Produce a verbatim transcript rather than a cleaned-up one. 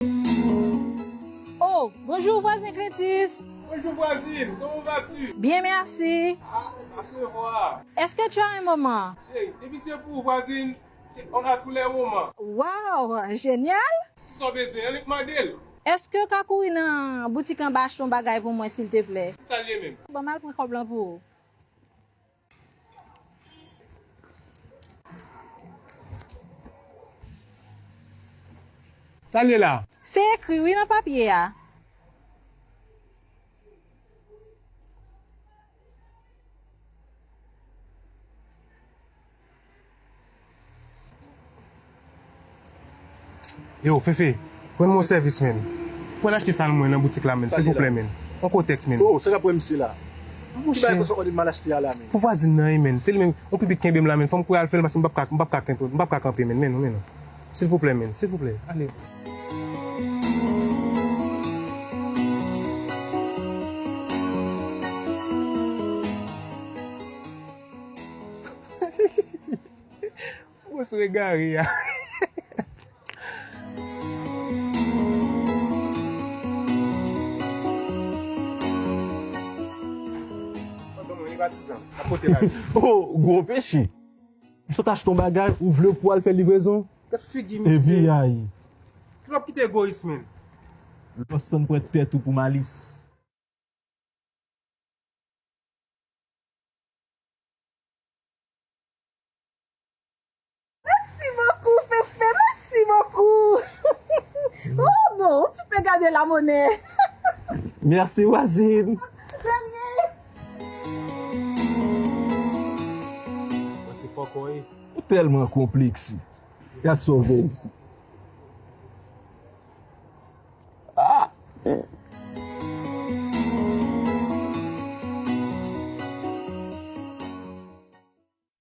Oh, bonjour voisin Cletus. Bonjour voisine, comment vas-tu? Bien, merci. Ah, ça se voit. Est-ce que tu as un moment? Hey, depi se pou ou, voisine, on a tous les moments. Wow, génial. Sa w bezwen, annik mande l. Èske w ka kouri nan boutik anba achte yon bagay pou mwen, silteplè? Sa l ye menm? Ban m al pran kòb lan pou ou. Sa l ye la? Se ekri wi nan papye a. Yo, Fefe, rann mwen yon sèvis, menn. Pou al achte sa mwen nan boutik la, menn, silvouplè, menn. On kontèks, menn. Oh, sa k ap wè misye la? Ki bagay konsa w di m al achte a la, menn? Pou vwazin nan, wi, menn. Se li menm, yon pipi kenbe m la, menn. Fò m kouri al fè l, paske m p ap ka, m p ap ka kanpe, m p ap ka kanpe, menn. Menn, menn. Silvouplè, menn. Silvouplè. Ale. Gwo sou egare a. Oh, gwo peche. M sot achte yon bagay, ou vle pou al fè livrezon? Gad figi misye. Epi ay. Kilòt ki te egoyis, menn. Lòs tann pran tèt ou pou malis. Merci beaucoup, Fefe, merci beaucoup. Oh non, tu peux garder la monnaie. Merci, voisine. De rien. Mwen se fòkò ye. Ou tèlman konplekse. Gad sa w fè isi. Ah!